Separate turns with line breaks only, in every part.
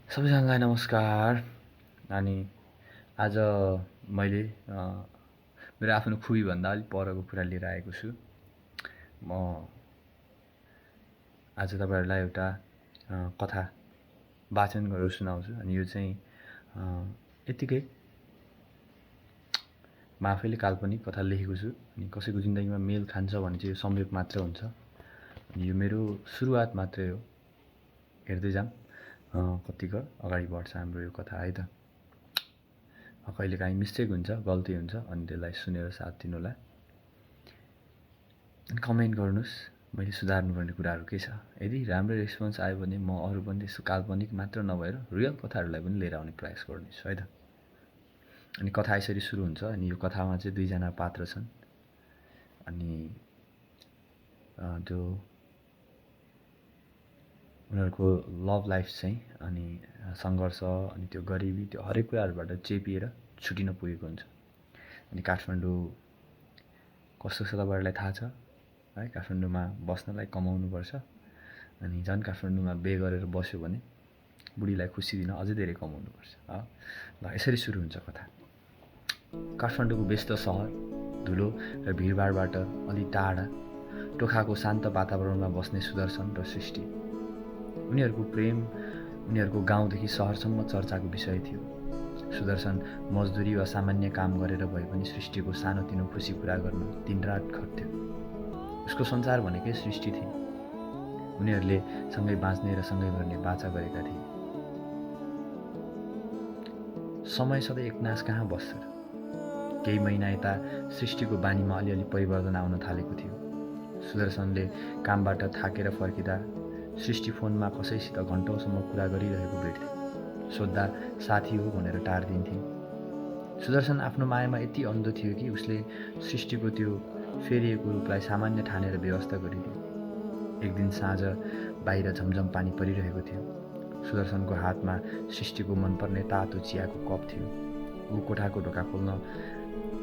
सबैजनालाई नमस्कार। अनि आज मैले मेरो आफ्नो खुबीभन्दा अलिक परको कुरा लिएर आएको छु। म आज तपाईहरुलाई एउटा कथा वाचन गरेर सुनाउँछु। अनि यो चाहिँ यतिकै म आफैले काल्पनिक कथा लेखेको छु। अनि कसैको जिन्दगीमा मेल खान्छ भने चाहिँ यो संयोग मात्र हुन्छ। अनि यो मेरो सुरुवात मात्रै हो। हेर्दै जाम कतिको अगाडि बढ्छ हाम्रो यो कथा है त। कहिलेकाहीँ मिस्टेक हुन्छ, गल्ती हुन्छ, अनि त्यसलाई सुनेर साथ दिनुहोला। अनि कमेन्ट गर्नुहोस् मैले सुधार्नुपर्ने कुराहरू के छ। यदि राम्रो रेस्पोन्स आयो भने म अरू पनि त्यस्तो काल्पनिक मात्र नभएर रियल कथाहरूलाई पनि लिएर आउने प्रयास गर्नेछु है त। अनि कथा यसरी सुरु हुन्छ। अनि यो कथामा चाहिँ दुईजना पात्र छन्। अनि त्यो उनीहरूको लभ लाइफ चाहिँ अनि सङ्घर्ष अनि त्यो गरिबी त्यो हरेक कुराहरूबाट चेपिएर छुटिन पुगेको हुन्छ। अनि काठमाडौँ कस्तो छ तपाईँहरूलाई थाहा छ है। काठमाडौँमा बस्नलाई कमाउनुपर्छ। अनि झन् काठमाडौँमा बे गरेर बस्यो भने बुढीलाई खुसी दिन अझै धेरै कमाउनुपर्छ। ल यसरी सुरु हुन्छ कथा। काठमाडौँको व्यस्त सहर, धुलो र भिडभाडबाट अलि टाढा टोखाको शान्त वातावरणमा बस्ने सुदर्शन र सृष्टि। उनीहरूको प्रेम उनीहरूको गाउँदेखि सहरसम्म चर्चाको विषय थियो। सुदर्शन मजदुरी वा सामान्य काम गरेर भए पनि सृष्टिको सानोतिनो खुसी पूरा गर्न दिनरात खट्थ्यो। उसको संसार भनेकै सृष्टि थिए। उनीहरूले सँगै बाँच्ने र सँगै गर्ने बाचा गरेका थिए। समय सधैँ एकनास कहाँ बस्छ र। केही महिना यता सृष्टिको बानीमा अलिअलि परिवर्तन आउन थालेको थियो। सुदर्शनले कामबाट थाकेर फर्किँदा सृष्टि फोनमा कसैसित घन्टौँसम्म कुरा गरिरहेको भेट्थे। सोद्धा साथी हो भनेर टार्दिन्थे। सुदर्शन आफ्नो मायामा यति अन्धो थियो कि उसले सृष्टिको त्यो फेरिएको रूपलाई सामान्य ठानेर व्यवस्था गरिदियो। एक दिन साँझ बाहिर झमझम पानी परिरहेको थियो। सुदर्शनको हातमा सृष्टिको मनपर्ने तातो चियाको कप थियो। ऊ कोठाको ढोका खोल्न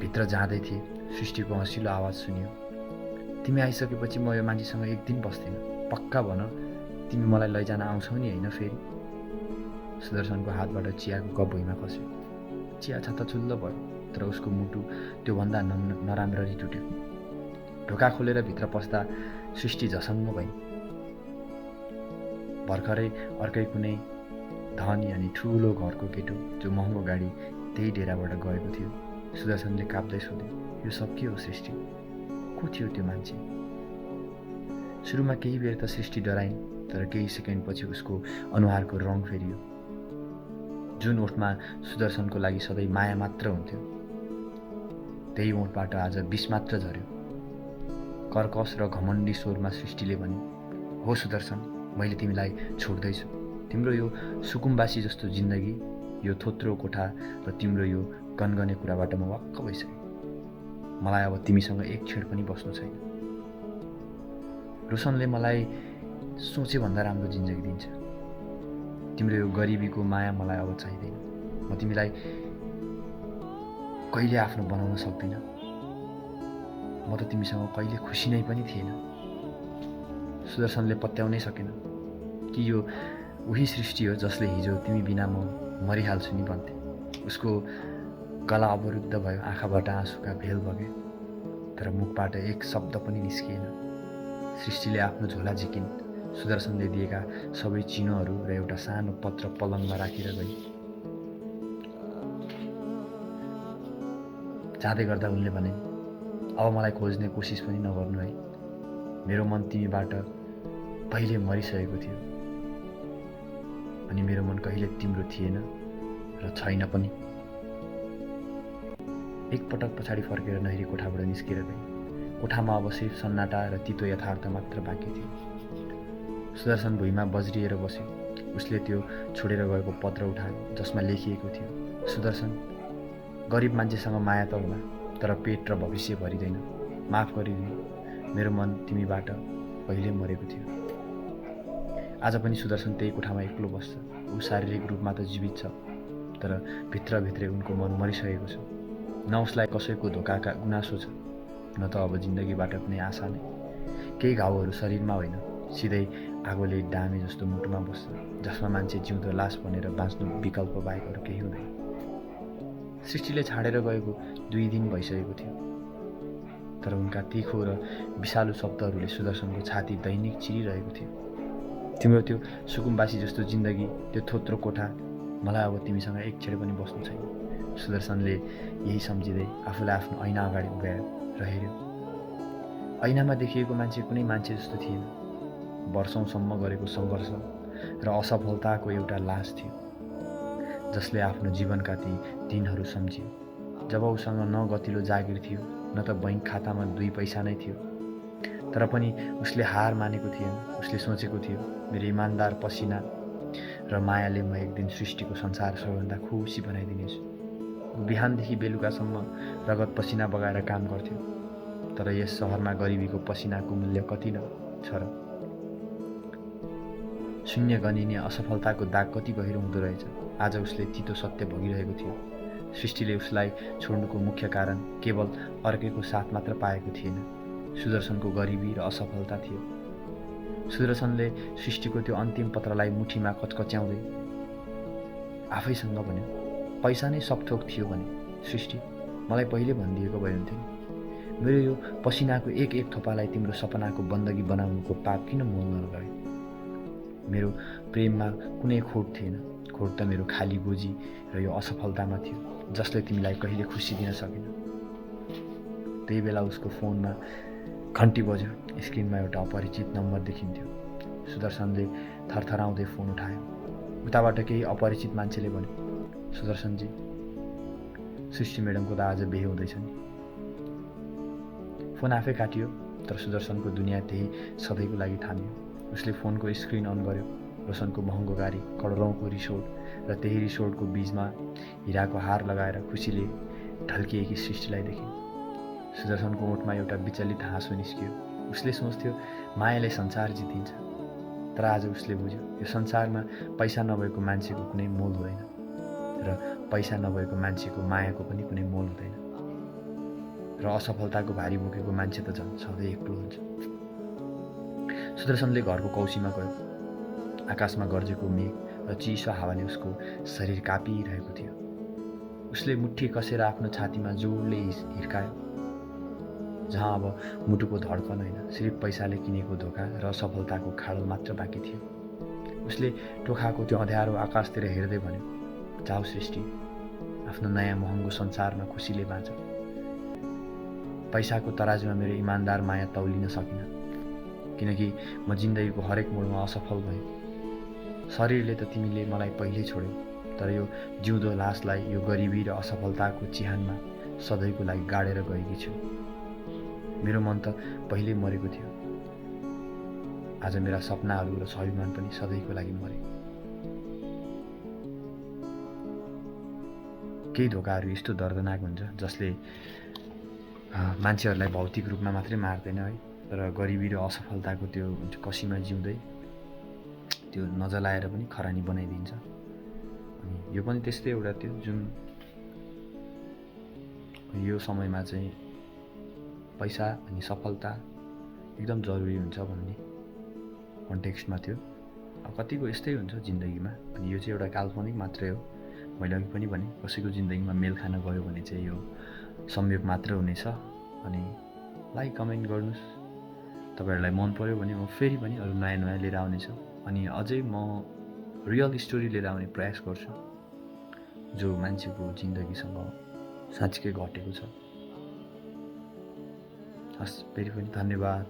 भित्र जाँदै थिए। सृष्टिको हँसिलो आवाज सुनियो। तिमी आइसकेपछि म यो मान्छेसँग एक दिन बस्दिनँ। पक्का भन तिमी मलाई लैजान आउँछौ नि होइन फेरि। सुदर्शनको हातबाट चियाको कप भुइँमा खस्यो। चिया छत्तछुल्ल भयो। तर उसको मुटु त्योभन्दा नराम्ररी टुट्यो। ढोका खोलेर भित्र पस्दा सृष्टि झसङ्ग भइन्। भर्खरै अर्कै कुनै धनी अनि ठुलो घरको केटो जो महँगो गाडी त्यही डेराबाट गएको थियो। सुदर्शनले काप्दै सोध्यो, यो सब के हो सृष्टि? को थियो त्यो मान्छे? सुरुमा केही बेर त सृष्टि डराइन्। तर केही सेकेन्डपछि उसको अनुहारको रङ फेरियो। जुन ओठमा सुदर्शनको लागि सधैँ माया मात्र हुन्थ्यो त्यही ओठबाट आज विष मात्र झर्यो। कर्कश र घमण्डी स्वरमा सृष्टिले भने, हो सुदर्शन, मैले तिमीलाई छोड्दैछु। तिम्रो यो सुकुम्बासी जस्तो जिन्दगी, यो थोत्रो कोठा र तिम्रो यो गनगने कुराबाट म वाक्क भइसकेँ। मलाई अब तिमीसँग एक क्षण पनि बस्नु छैन। रोशनले मलाई सोचे भन्दा राम्रो जिन्दगी दिन्छ। तिम्रो यो गरिबीको माया मलाई अब चाहिँदैन। म तिमीलाई कहिले आफ्नो बनाउन सक्दिनँ। म त तिमीसँग कहिले खुसी नै पनि थिएन। सुदर्शनले पत्याउनै सकेन कि यो उही सृष्टि हो जसले हिजो तिमी बिना म मरिहाल्छु नि भन्थे। उसको गला अवरुद्ध भयो। आँखाबाट आँसुका भेल बगे। तर मुखबाट एक शब्द पनि निस्किएन। सृष्टिले आफ्नो झोला झिकिन्। सुदर्शनले दिएका सबै चिनोहरू र एउटा सानो पत्र पलङमा राखेर गई। जाँदै गर्दा उनले भने, अब मलाई खोज्ने कोसिस पनि नगर्नु है। मेरो मन तिमीबाट पहिले मरिसकेको थियो। अनि मेरो मन कहिले तिम्रो थिएन र छैन पनि। एक पटक पछाडि फर्केर नहेरी कोठाबाट निस्केर गई। कोठामा अब सिर्फ सन्नाटा र तितो यथार्थ मात्र बाँकी थियो। सुदर्शन भुइँमा बज्रिएर बस्यो। उसले त्यो छोडेर गएको पत्र उठायो जसमा लेखिएको थियो, सुदर्शन, गरिब मान्छेसँग माया त होला, तर पेट र भविष्य भरिँदैन। माफ गरिदिनु। मेरो मन तिमीबाट पहिले मरेको थियो। आज पनि सुदर्शन त्यही कोठामा एक्लो बस्छ। ऊ शारीरिक रूपमा त जीवित छ, तर भित्रभित्रै उनको मन मरिसकेको छ। न उसलाई कसैको धोकाका गुनासो छ, न त अब जिन्दगीबाट कुनै आशा नै। केही घाउहरू शरीरमा होइन, सिधै आगोले डामे जस्तो मुटुमा बस्छ, जसमा मान्छे जिउँदो लास बनेर बाँच्नु विकल्प बाहेक अरू केही हुँदैन। सृष्टिले छाडेर गएको 2 दिन भइसकेको थियो, तर उनका तीखो र विषालु शब्दहरूले सुदर्शनको छाती दैनिक चिरिरहेको थियो। तिम्रो त्यो सुकुम्बासी जस्तो जिन्दगी, त्यो थोत्रो कोठा, मलाई अब तिमीसँग एक छेड पनि बस्नु छैन। सुदर्शनले यही सम्झिँदै आफूलाई आफ्नो ऐना अगाडि उभ्याएर हेऱ्यो। ऐनामा देखिएको मान्छे कुनै मान्छे जस्तो थिएन। वर्षौँसम्म गरेको सङ्घर्ष र असफलताको एउटा लास थियो, जसले आफ्नो जीवनका ती दिनहरू सम्झियो जब उसँग न गतिलो जागिर थियो, न त बैंक खातामा 2 पैसा नै थियो। तर पनि उसले हार मानेको थिएन। उसले सोचेको थियो, मेरो इमान्दार पसिना र मायाले म एक दिन सृष्टिको संसार सबैभन्दा खुसी बनाइदिनेछु। बिहानदेखि बेलुकासम्म रगत पसिना बगाएर काम गर्थ्यो, तर यस सहरमा गरिबीको पसिनाको मूल्य कति न छ र? शून्य गनिने असफलताको दाग कति गहिरो हुँदो रहेछ। आज उसले तितो सत्य भोगिरहेको थियो। सृष्टिले उसलाई छोड्नुको मुख्य कारण केवल अर्कैको साथ मात्र पाएको थिएन, सुदर्शनको गरिबी र असफलता थियो। सुदर्शनले सृष्टिको त्यो अन्तिम पत्रलाई मुठीमा कचकच्याउँदै आफैसँग भन्यो, पैसा नै सब थोक थियो भने सृष्टि मलाई पहिले भनिदिएको भए हुन्थ्यो नि। मेरो यो पसिनाको एक एक थोपालाई तिम्रो सपनाको बन्दगी बनाउनुको पाप किन मोल नलगायो? मेरो प्रेममा कुनै खोट थिएन। खोट त मेरो खाली गोजी र यो असफलतामा थियो, जसले तिमीलाई कहिले खुसी दिन सकेन। त्यही बेला उसको फोनमा घन्टी बज्यो। स्क्रिनमा एउटा अपरिचित नम्बर देखिन्थ्यो। सुदर्शनले थरथराउँदै फोन उठायो। उताबाट केही अपरिचित मान्छेले भन्यो, सुदर्शनजी, सृष्टि म्याडमको त आज बिहे हुँदैछ नि। फोन आफै काटियो, तर सुदर्शनको दुनियाँ त्यही सधैँको लागि थामियो। उसले फोनको स्क्रिन अन गर्यो। रोशनको महँगो गाडी, करोडौँको रिसोर्ट र त्यही रिसोर्टको बीचमा हिराको हार लगाएर खुसीले ढल्किएकी सृष्टिलाई देखे। सुदर्शनको ओठमा एउटा विचलित हाँसो निस्कियो। उसले सोच्थ्यो, मायाले संसार जितिन्छ। तर आज उसले बुझ्यो, यो संसारमा पैसा नभएको मान्छेको कुनै मोल हुँदैन र पैसा नभएको मान्छेको मायाको पनि कुनै मोल हुँदैन। र असफलताको भारी बोकेको मान्छे त झन् सधैँ एक्लो हुन्छ। सुदर्शनले घरको कौसीमा गयो। आकाशमा गर्जेको मेघ र चिसो हावाले उसको शरीर कापिरहेको थियो। उसले मुट्ठी कसेर आफ्नो छातीमा जोडले हिर्कायो, जहाँ अब मुटुको धड्कन होइन, सिर्फ पैसाले किनेको धोका र सफलताको खाडल मात्र बाँकी थियो। उसले टोखाको त्यो अँध्यारो आकाशतिर हेर्दै भन्यो, जाऊ सृष्टि, आफ्नो नयाँ महँगो संसारमा खुसीले बाँच। पैसाको तराजुमा मेरो इमान्दार माया तौलिन सकिन, किनकि म जिन्दगीको हरेक मोडमा असफल भएँ। शरीरले त तिमीले मलाई पहिल्यै छोड्यौ, तर यो जिउँदो लासलाई यो गरिबी र असफलताको चिहानमा सधैँको लागि गाडेर गएकी छु। मेरो मन त पहिल्यै मरेको थियो। आज मेरा सपनाहरू र स्वाभिमान पनि सधैँको लागि मरे। केही धोकाहरू यस्तो दर्दनाक हुन्छ जसले मान्छेहरूलाई भौतिक रूपमा मात्रै मार्दैन है, तर गरिबी र असफलताको त्यो कसीमा जिउँदै त्यो नजलाएर पनि खरानी बनाइदिन्छ। अनि यो पनि त्यस्तै एउटा त्यो जुन यो समयमा चाहिँ पैसा अनि सफलता एकदम जरुरी हुन्छ भन्ने कन्टेक्स्टमा थियो। अब कतिको यस्तै हुन्छ जिन्दगीमा, अनि यो चाहिँ एउटा काल्पनिक मात्रै हो। मैले अघि पनि भने, कसैको जिन्दगीमा मेल खान गयो भने चाहिँ यो संयोग मात्र हुनेछ। अनि लाइक कमेन्ट गर्नुहोस्। तपाईँहरूलाई मन पर्यो भने म फेरि पनि अरू नयाँ नयाँ लिएर आउनेछु। अनि अझै म रियल स्टोरी लिएर आउने प्रयास गर्छु, जो मान्छेको जिन्दगीसँग साँच्चीकै घटेको छ। हस्, फेरि पनि धन्यवाद।